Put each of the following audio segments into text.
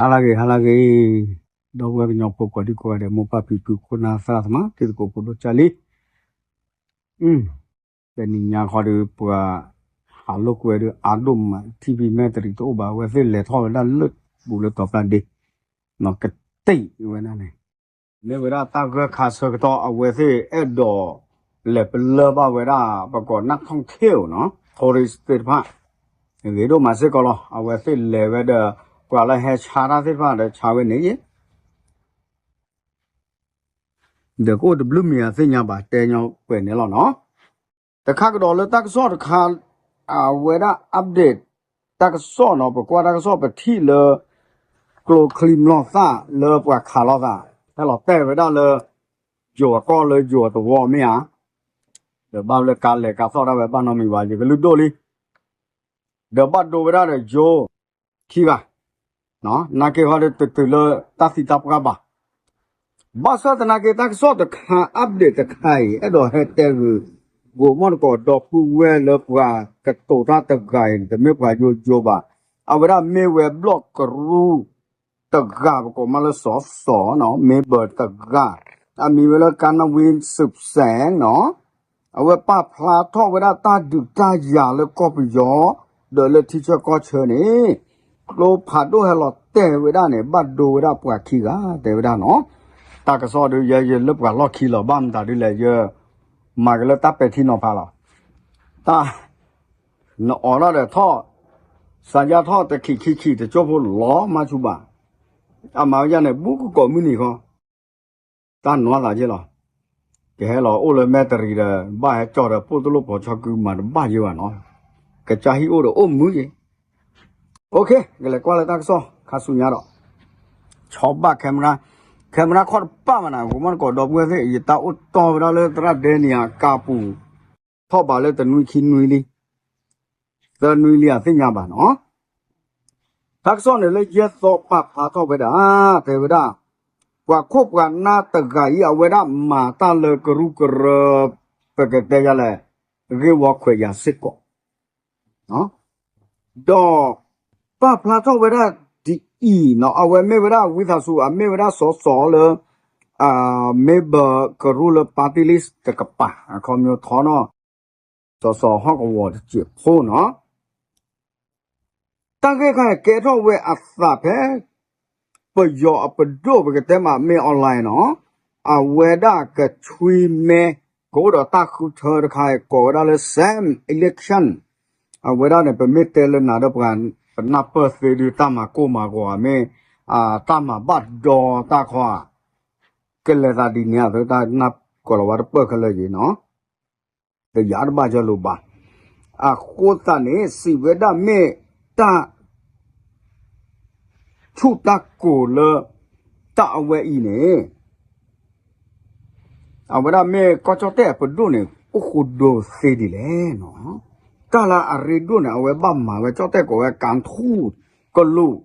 ဟါလၢအဂ့ၤ ဟါလၢအဂ့ၤ, ဒီပုၢ်ဝဲၢ်ကညီဖိကိးဒံကိးဂၤဒဲး မိၢ်ပၢ်ဖံဖု ခိၣ်နၢ်သရၣ်သမါ တံၤသကိးဖိဒိၣ်ကၢ်လံ, တနံၤညါဃီဒီး ပှၤဟးလိာ်ကွဲဒီးအါဒိၣ်မး ထံဖံမဲာ်တရံးတအိၣ်ဘၣ် အဝဲသ့ၣ်လဲၤထီၣ်ဝဲဒၣ်လၢပူၤလၢတီၤပျၢ်ဒ့ ကတ့ၢ်ဝဲဒၣ်န့ၣ် မ့ၢ်ဝဲဒၣ်တၢ်ဂၢၢ်ခါဆၢကတီၢ် အဝဲသ့ၣ်အဲၣ်ဒိးလဲၤပလၢၢ်ဘၣ်ဝဲဒၣ် ပကိး นักท่องเที่ยว နီၤ tourist သ့ၣ်တဖၣ် ဂ့ၤဒိၣ်မးစ့ၢ်ကီးလီၤ. အဝဲသ့ၣ်လဲၤဝဲဒီး ပှၤလၢဟဲဆါတၢ်သ့ၣ်တဖၣ်ဒီးဆါဝဲန့ၣ် ဒီးကအိၣ်တဘျုးမံၤအသ့ၣ်ညါဘၣ် တဲညီကွဲးန့ၣ်လီၤနီၤ. တခါကဒီးလၢတၢ်ကစီၣ်တခါ အဝဲဒၣ် update တၢ်ကစီၣ်နီၤ ပကွၢ်တၢ်ကစီၣ်ပထံၣ်လၢ ကျိချံမျိာ်သၣ်လၢပှၤခးလိာ်သး ဟဲလီၤတဲာ်ဝဲဒၣ်လၢ ယိၤအကီၢ်လၢယိၤအသဝီမ့ၢ်ဧါ, ဒီးဘၣ်လၢကါလဲၤကါသီၣ်ဒၣ်ဝဲဘၣ်နီတမံၤဘၣ် ယကလုၢ်ဒိၣ်လံ ဒီးဘၣ်ဒိဝဲဒၣ်ဒီးယိၤ ခံဂၤ, နာ်က့ဟီဒီးတတုၤလၢတၢ်သံတၢ်ပှၢ်ဘၣ်. ဘၣ်ဆၣ်သနာ်က့တၢ်ကစီၣ်တခါ update တခါအံၤ အဲၣ်ဒိးဟဲတဲဂုာ် ဂိၤမီၢ်တကိးဒီပုၢ်ဝဲၢ်လၢပှၤကတိၤတၢ်တဂၤအံၤ တမ့ၢ်ပှၤယိယိဘၣ်. အဝဲဒၣ်မ့ၢ်ဝဲဘျီၣ်ကရူၢ် တဂၤ ပကိးမးလၢစီၤစီၤနီၤ member တဂၤ, အမံၤဝဲလၢ ကါနဝံ စုးစဲးနီၤ, အဝဲပာ်ဖျါထီၣ်ဝဲဒၣ်တၢ်ဒုးတၢ်ယၤလၢကီၢ်ပယီၤ ဒီးလၢထံဆၢကီၢ်ဆၢန့ၣ် ကျိဖးဒိၣ်ဟဲလီၤတဲာ်ဝဲဒၣ်န့ၣ် ဘၣ်ဒိဝဲဒၣ်ပှၤခံဂၤ တဲဝဲဒၣ်နီၤ. တၢ်ကစီၣ်ဒုးယဲယလၢပှၤလီၢ်ခံလီၤ ဘၣ်မတၤဒုလဲၣ် ယမၤက့ၤလၢတၢ်ပဲာ်ထံနီၤဖးလီၤ. တၢ် နအိးထီၣ်ဒီးထီၣ်, စၢယါထီၣ်တခံးခံခံတကၠိဖိလီၤမးဆူၣ်ဘၣ်, အမၤဝဲဒ်န့ၣ် ဘူးကကိးမုၢ်နံၤဃီ, တၢ်နီၢ်သးက့လီၤ. ကဟဲလီၤအိၣ်လၢမဲာ်တရံးဒီး ဘၣ်ဟဲကၠီဒီးပိၣ်တလိၣ်ဖီဆီကုမၤတဘၣ်ယဲဘၣ်နီၤ, ကစၢ်ဟံၣ်အိၣ်ဒီးအိၣ်မုာ်ယဲ. ကလဲၤကွၢ်လၢတၢ်ကစီၣ် ခါဆူညါဒီး ဆီဘၣ် camera, camera ခီၣ်တပၣ်မးနၤ ဂိၤမီၢ်တကိးဒီပုၢ်ဝဲၢ်သ့ၣ် ယတၢ်အိၣ်တီၢ်ဝဲဒၣ်လၢသရၣ်ဒဲနံၤအကါပူၤ ထီၣ်ဘးလၢတနွံခံနွံလံ, သၢနွံလံအသ့ၣ်ညါဘၣ်နီၤ. တၢ်ကစီၣ်န့ၣ်လၢယဲၢ်သီပာ်ဖျါထီၣ်ဝဲဒၣ် တဲဝဲဒၣ် ပှၤခိၣ်ပှၤနၢ်တဂၤအံၤ အဝဲဒၣ်မၤတၢ်လၢကရူၢ်ကရၢ ပကတဲယၤလဲၣ် ဂ့ၢ်ဝီခွဲးယာ်စ့ၢ်ကီး ဒီးပာ်ဖျါထီၣ်ဝဲဒၣ်ဒ်အံၤနီၤ အဝဲမ့ၢ်ဝဲဒၣ်ဝံသးစူၤ အမ့ၢ်ဝဲဒၣ်စီၤစီၤလၢ member ကရူၢ်လၢ party list တကပၤ အခီပညီထီနီၤ စီၤစီၤဟီၣ်ကဝီၤတစဲးဖိနီၤ တၢ်ဂ့ၢ်ခါအံၤကဲထီၣ်ဝဲအသးဖဲ ပယီၤအပဒိၣ်ပကတဲမးမ့ၢ် online နီၤ အဝဲဒၣ်ကဆွံမဲ ကအိၣ်ဒီးတၢ်ဃုထၢတခါအံၤ ကိးဝဲဒၣ်လၢ Sam election အဝဲဒၣ်န့ၣ် ပမ့ၢ်တဲလၢနၤဒီးပှၤ ပနၢ်ပၢၢ်သ့ဒုတၢ်မၤကိၢ်မၤဂီၤမ့ၢ် တၢ်မၤဘၣ်ဒီတၢ်ခီဧါ ကလဲၤသးဒ်န့ၣ်အသိး တၢ်နၢ်ကီၢ်လီၤဝဲတပၢၢ်ခဲလၢာ်ယံၤနီၤ တယၤတဘၣ်ယၢလိာ်ဘၣ်. အဃိသတးန့ၣ် စံးဝဲဒၣ်မ့ၢ်တၢ် ဆူၣ်တၢ်ကိၤလၢ တၢ်အဝဲအံၤန့ၣ် အဝဲဒၣ်မ့ၢ်ကီၢ်ကၠီၣ်တဲၣ်အပဒိၣ်န့ၣ် အိၣ်ဃိဒိသ့ဒ်လဲၣ်နီၤ. တၢ်လၢအရ့ဒိၣ်န့ၣ် အဝဲဘၣ်မၤဝဲကၠီၣ်တဲၣ်ကိးဝဲကၣ်ထူၣ်ကလူး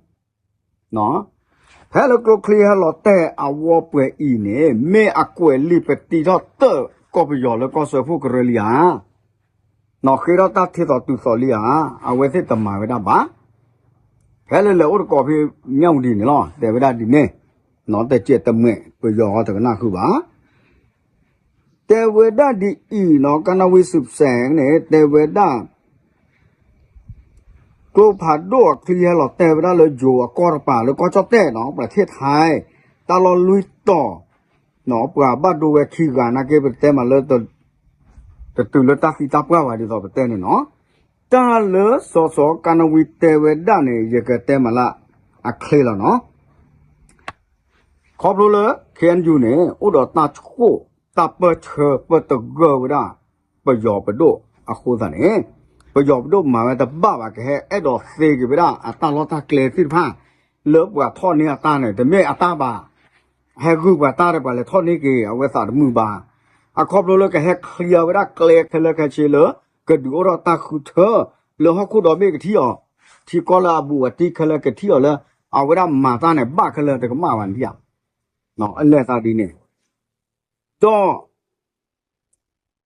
ဖဲလၢကျိချံဟဲလီၤတဲာ်အဝီပှဲၤအံၤန့ၣ် မ့ၢ်အကွဲးလံာ်ပတံထီၣ်တၢၣ်ကီၢ်ပယီၤလၢကီၢ်စၢဖှိၣ်ကရၢလံဧါ, နီၢ်ဃ့ထီၣ်တၢ်ထ့သိးတုၤသိးလံဧါ, အဝဲသ့ၣ်တမၤဝဲဒၣ်ဘၣ်. ဖဲလၢလဲၤအိၣ်တကိးဖဲမၠၣ်ဝတံၤန့ၣ်လီၤ တဲဝဲဒၣ်ဒ်န့ၣ်, နီၢ်တစဲးတမှဲးပယီၤအီၤတကနၣ်ဃုာ်ဘၣ် တဲဝဲဒၣ်ဒ်အံၤနီၤ ကနၣ်ဝံစုးစဲးန့ၣ် တဲဝဲဒၣ် ကျိဖးဒိၣ်အချံဟဲလီၤတဲာ်ဝဲဒၣ်လၢယိၤအကီၢ်တပၤလၢကီၢ်ကၠီၣ်တဲၣ်နီၤ ประเทศไทย တၢ်လီၢ်လွံၢ်တီၤ ပှၤဘၣ်ဒိဝဲခံဂၤနာ်က့ ပတဲမးလၢ တတုၤလၢတၢ်သံတၢ်ပှၢ်ဘၣ်ဒ်သိးပတဲန့ၣ်နီၤ တၢ်လၢစီၤစီၤကနၣ်ဝံတဲဝဲဒၣ်န့ၣ် ယကတဲမးလၢအချ့လီၤနီၤ ခီဖျိလၢ ခ့ၣ်အဲၣ်ယူၣ်န့ၣ် အိၣ်ဒီးတၢ်ဆိၣ်တၢ်ပၢၢ်ဆၢပၢၢ်တဂၢၢ်ဝဲဒၣ် ပယီၤပဒိၣ်အဃိသတးန့ၣ် ပယီၤပဒိၣ်မၤဝဲတဘၣ်ဘၣ် ကဟဲအဲၣ်ဒိးသ့က့ၤဝဲဒၣ်အတၢ်လီၢ်တၢ်ကျဲသ့ၣ်တဖၣ် လၢပှၤထီၣ်န့ၢ်အတၢ်န့ၣ် တမ့ၢ်အတၢ်ဘၣ် ဟဲဂုာ်ပှၤတၢ်ဒီးပှၤလဲၤထီၣ်န့ၢ်က့ၤ အဝဲသးတမုာ်ဘၣ်. အခီဖျိလၢကဟဲချံးဝဲဒၣ်ကျဲခဲလၢာ်ခဲဆ့လၢ ကဒုးအိၣ်ထီၣ်တၢ်ဃုထၢ လၢဟီၣ်ခိၣ်ဒီဘ့ၣ်ကထံၣ်အီၤ, ထံကီၢ်လၢအဘူးအတံၢ်ခဲလၢာ်ကထံၣ်အီၤလၢ အဝဲဒၣ်မၤတၢ်န့ၣ် ဘၣ်ခဲလၢာ်တကမၣ်ဘၣ်န့ၣ်ဧါ. အလဲၤသးဒ်န့ၣ် ဒီး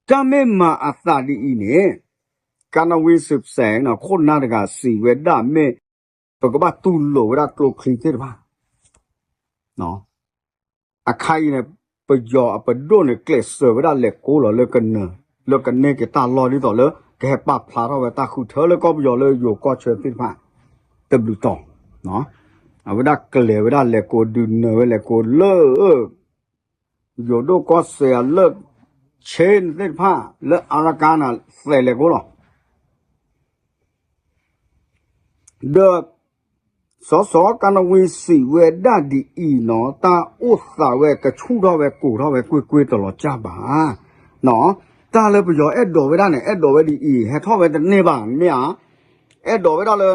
တၢ်မ့ၢ်မၤအသးဒ်အံၤန့ၣ် ကနၣ်ဝံစုးစဲး ခိၣ်နၢ်တဂၤစံးဝဲဒၣ်မ့ၢ် ပကဘၣ်တူၢ်လိာ်ဝဲဒၣ်ကျိချံသ့ၣ်တဖၣ် အခါအံၤန့ၣ် ပယီၤအပဒိၣ်န့ၣ် ကျဲးစၢးဝဲဒၣ်လဲၤကိးလီၤလၢကနၢၤ လၢကန့ၢ်က့ၤတၢ်လီၢ်ဒ်သိးလၢ ကဟဲပာ်ဖျါထီၣ်ဝဲတၢ်ဃုထၢလၢကီၢ်ပယီၤလၢယိၤကီၢ်ဆၢသ့ၣ်တဖၣ် တဘျုးတီၤ အဝဲဒၣ်ကျဲၤဝဲဒၣ်လဲၤကိးဒုးနၢၤဝဲလဲၤကိးလၢ ယိၤဒိၣ်ကီၢ်စဲၣ်အလၢ ဆ့သ့ၣ်တဖၣ် လၢအရကါန့ၣ် သဲးလဲၤကိးလီၤ ဒီး စီၤစီၤကါနဝံစံးဝဲဒၣ်ဒ်အံၤနီၤ တၢ်အိၣ်သးဝဲကဆူၣ်ထီၣ်ဝဲကိးထီၣ်ဝဲကွ့ၢ်ကွ့ၢ်တလီၤကၢ်ဘၣ်. တၢ်လၢပယီၤအဲၣ်ဒိးဝဲဒၣ်န့ၣ် အဲၣ်ဒိးဝဲဒ်အံၤ ဟဲထီၣ်ဝဲတန့ၢ်ဘၣ် မ့ၢ်ဧါ. အဲၣ်ဒိးဝဲဒၣ်လၢ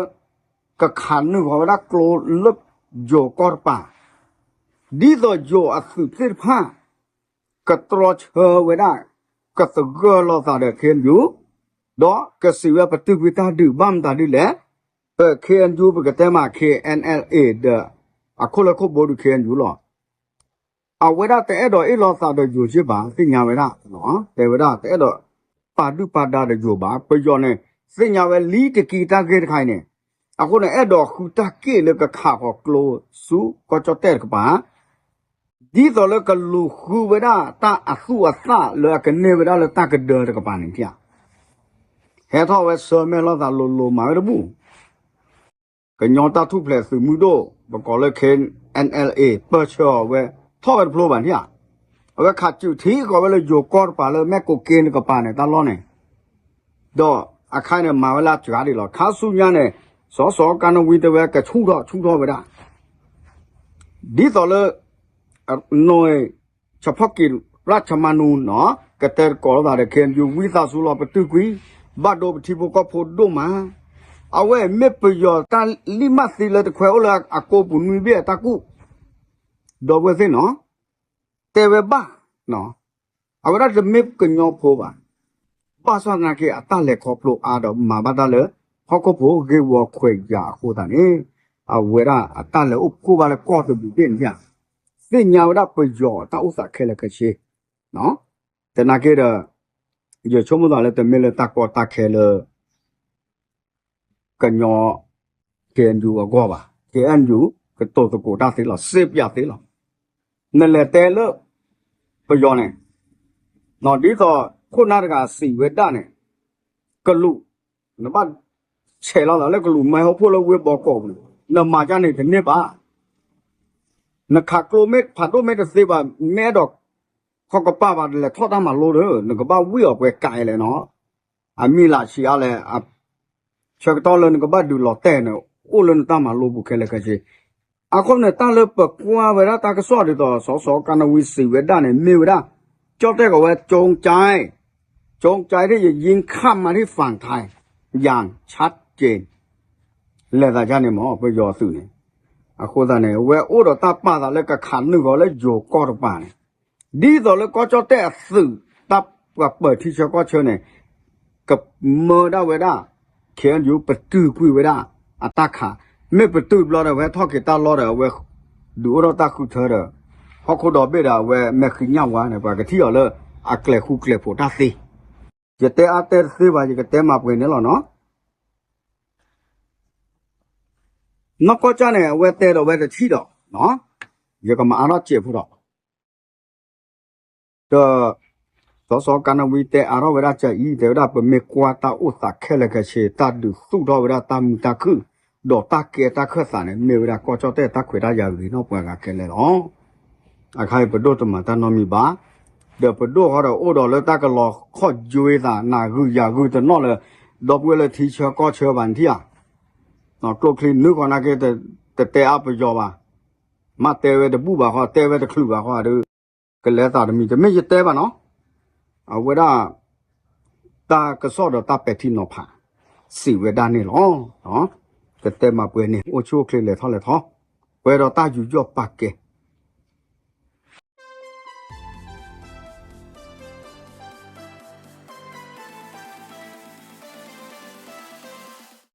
ကခးနုာ်ဃီၤဝဲဒၣ်ကျိလၢယိၤကီၢ်တပၤ ဒ်သိးယိၤအသုးသ့ၣ်တဖၣ် ကတြီဆၢဝဲဒၣ် ကသဂၢၢ်လိာ်သးဒီး ခ့ၣ်အဲၣ်ယူၣ် ဒီးကစံးဝဲပတုာ်ကွံာ်တၢ်ဒုးဘၣ်မတၤဒ်လဲၣ်, ပ ခ့ၣ်အဲၣ်ယူၣ် ပကတဲမး ခ့ၣ်အဲၣ်အဲၣ်လ်အ့ ဒီး အခိၣ်လၢခိၣ်ဘိဒုး ခ့ၣ်အဲၣ်ယူၣ် လီၤ. အဝဲဒၣ်တအဲၣ်ဒိးအ့ၣ်လိာ်သးဒီးယိၤက့ဘၣ် သ့ၣ်ညါဝဲဒၣ်, တဲဝဲဒၣ်တအဲၣ်ဒိး ပာ်ဒုၣ်ပာ်ဒါဒီးယိၤဘၣ် ပယီၤန့ၣ် သ့ၣ်ညါဝဲလံတက့ၤတၢ်ဂ့ၢ်တခါအံၤန့ၣ်, အဃိန့ၣ် အဲၣ်ဒိးဃုတၢ်က့ၣ်လၢကခးဃီၤကျိဆူကီၢ်ကၠီၣ်တဲၣ်တကပၤ ဒ်သိးလၢကလူၤဃုဝဲဒၣ်တၢ်အသူၣ်အသၣ်လၢအကန့ၢ်ဝဲဒၣ်လၢတၢ်ကဒၢတကပၤန့ၣ်ဧါ. ဟဲထီၣ်ဝဲဆၢမဲာ်လိာ်သးလိၤလိၤမၤဝဲတဘူၣ်, ကညီတၢ်ထူၣ်ဖျဲးသုးမုၢ်ဒိၣ် ပကိးလၢ ခ့ၣ်အဲၣ်လ်အ့ ပၢၢ်ဆၢအီၤဝဲ ထီၣ်ဝဲတဖျိဘၣ်န့ၣ်ဧါ. အဝဲခးစုးထံဃီၤဝဲလၢယိၤကီၢ်တပၤလၢမဲၢ်ကိးက့တကပၤန့ၣ် တၢ်လီၢ်န့ၣ် ဒီးအခါန့ၣ် မၤဝဲလၢအစှၤဒံးလီၤ. ခါဆူညါန့ၣ် စီၤစီၤကါနဝံတဲဝဲကဆူၣ်ထီၣ်ဆူၣ်ထီၣ်ဝဲဒၣ် ဒ်သိးလၢ နီၢ် ဆၣ်ဖီၣ်ကံးရၣ်ဆၣ်မၤနူနီၤ ကတဲတကိးလိာ်သးဒီး ခ့ၣ်အဲၣ်ယူၣ် ဝံသးစူၤလီၤပတုာ်ကွံာ် ဘၣ်ဒိပထံဖိကီၢ်ဖိဒိၣ်မး, အဝဲမ့ၢ်ပယီၤတၢ်လံၣ်မးသံလၢတခွဲးအိၣ်လၢအကိာ်ပူၤနွံဘ့ၣ်အတၢ်ကူၣ် ဒီပုၢ်ဝဲၢ်သ့ၣ်နီၤ တဲဝဲဘၣ်, အဝဲဒၣ်တမ့ၢ်ကညီဖိဘၣ်. ဘၣ်ဆၣ်သနာ်က့ အတၢ်လဲၤခီဖျိအါဒီးမၤဘၣ်တၢ်လၢ ဟီၣ်ခိၣ်ဖိဂ့ၢ်ဝီခွဲးယာ်အဃိသတးန့ၣ် အဝဲဒၣ်အတၢ်လဲၤအိၣ်ဖှိၣ်ဘၣ်လၢကီၢ်တဘ့ၣ်ဘ့ၣ်န့ၣ်ဧါ. သ့ၣ်ညါဝဲဒၣ်ပယီၤအတၢ်အိၣ်သးခဲလၢာ်ခဲဆ့ သနာ်က့ဒီး ယဆိကမိၣ်သးလၢတမ့ၢ်လၢတၢ်ကီတၢ်ခဲလၢ ကညီ ခ့ၣ်အဲၣ်ယူၣ် အဂီၢ်ဘၣ်. ခ့ၣ်အဲၣ်ယူၣ် ကတိၤသကိးတၢ်သ့လီၤ, စ့ပၠးသ့လီၤ. နလဲၤတဲလၢ ပယီၤန့ၣ် ဒ်သိးခိၣ်နၢ်တဂၤစံးဝဲဒၣ်န့ၣ် ကလူး နဘၣ်ဆဲးလီၤသးလၢကလူးမ့ၢ်ဟီၣ်ခိၣ်လၢဝ့ၢ်ဘီကီးပူၤန့ၣ် နမၤဒ်န့ၣ်တန့ၢ်ဘၣ်. နခးကျိမ့ၢ်ဖးဒိၣ်မ့ၢ်တသ့ဘၣ် မ့ၢ်အဲၣ်ဒိး ခီကပၤဘၣ် လဲၤထီၣ်တၢ်မၤလိဒီး နကဘၣ်ဝံၣ်အီၤပှဲၤကးလဲၣ်နီၤ. အမံၤလၢဆံးအါလဲၣ်, ဆၢကတီၢ်လၢနကဘၣ်ဒုးလီၤတဲာ်န့ၣ် အိၣ်လၢနတၢ်မၤလိပူၤခဲလၢာ်ခဲဆ့. အဃိန့ၣ် တၢ်လၢပကွၢ်ဝဲဒၣ်တၢ်ကစီၣ်ဒ်သိး စီၤစီၤကါနဝံစံးဝဲဒၣ်န့ၣ် မ့ၢ်ဝဲဒၣ် ကၠီၣ်တဲၣ်ကီးဝဲ ကၠိကၠဲး ကၠိကၠဲး ที่จะยิงข้ามมาที่ฝั่งไทย อย่างชัดเจน လဲၤသးဒ်န့ၣ်မ့ၢ် ပယီၤသုးန့ၣ်. အဃိသတးန့ၣ် အဝဲအိၣ်ဒီးတၢ်ပာ်သးလၢကခးနုာ်ဃီၤလၢယိၤကီၢ်တပၤန့ၣ် ဒ်သိးလၢကီၢ်ကၠီၣ်တဲၣ်အသုး တၢ်ပှၤပၢၤထံဆၢကီၢ်ဆၢန့ၣ် ကမၢဒၣ်ဝဲဒၣ် ခ့ၣ်အဲၣ်ယူၣ် ပတုာ်ကွံာ်ဝဲဒၣ်အတၢ်ခး, မ့ၢ်ပတုာ်ဘျီဒီး အဝဲထီၣ်က့ၤတၢ်လီၢ်ဒီး အဝဲဒုးအိၣ်ထီၣ်တၢ်ဃုထၢဒီး ဟီၣ်ခိၣ်ဒီဘ့ၣ်ဒီး အဝဲမဲာ်ဃံညၣ်ဝါန့ၣ် ပှၤကထံၣ်အီၤလၢအကျဲၤဃူကျဲၤဖိးတၢ်သ့. ယတဲအါတဲတသ့ဘၣ် ယကတဲမၤပှဲၤန့ၣ်လီၤနီၤ. နီၢ်ကီၢ်ကၠၢ်န့ၣ် အဝဲတဲဒီးဝဲတထံၣ်ဒီး ယကမၤအါထီၣ်စဲးဖိဒီး ဒီး စီၤစီၤကါနဝံတဲအါထီၣ်ဝဲဒၣ်ကအံၤ တဲဝဲဒၣ် ပမ့ၢ်ကွၢ်တၢ်အိၣ်သးခဲလၢာ်ခဲဆ့ တၢ်ဒုးသူၣ်ထီၣ်ဝဲဒၣ်တၢ်မုာ်တၢ်ခုၣ် ဒီးတၢ်ကဲတၢ်ခၢၣ်သးန့ၣ် မ့ၢ်ဝဲဒၣ်ကီၢ်ကၠီၣ်တဲၣ်တၢ်ခွဲးတၢ်ယာ်ဂ့ၤနီၣ်ပှၤဂၤခဲလၢာ်လီၤ. အခါအံၤပဒိၣ်တမၤတၢ်နီတမံၤဘၣ်. ဒီးပဒိၣ်ဃီဒီးအိၣ်ဒီးလၢတၢ်ကလီၤခီၣ်ယွဲသး နၢ်ဂုာ်ယၢ်ဂုာ်တနီၣ်လၢ ဒီပုၢ်ဝဲၢ်လၢထံဆၢကီၢ်ဆၢဘၣ်န့ၣ်ထံၣ်ဧါ. ကျိချံနုာ်ဃီနာ်က့ တတဲအါပယီၤဘၣ်. မ့ၢ်တဲဝဲတဘူၣ်ဘၣ်ဃီ တဲဝဲတချုးဘၣ်ဃီဒီး ကလဲၤသးတမံၤ တမ့ၢ်ယတဲဘၣ်နီၤ. အဝဲဒၣ် တၢ်ကစီၣ်ဒီးတၢ်ပဲာ်ထံနီၤဖး စံးဝဲဒၣ်န့ၣ်လီၤ. ကတဲမၤပှဲၤန့ၣ် အိၣ်ဆူၣ်အိၣ်ချ့လဲၤထီၣ်လဲၤထီ ပှဲၤဒီးတၢ်ယူးယီၣ်ပာ်ကဲ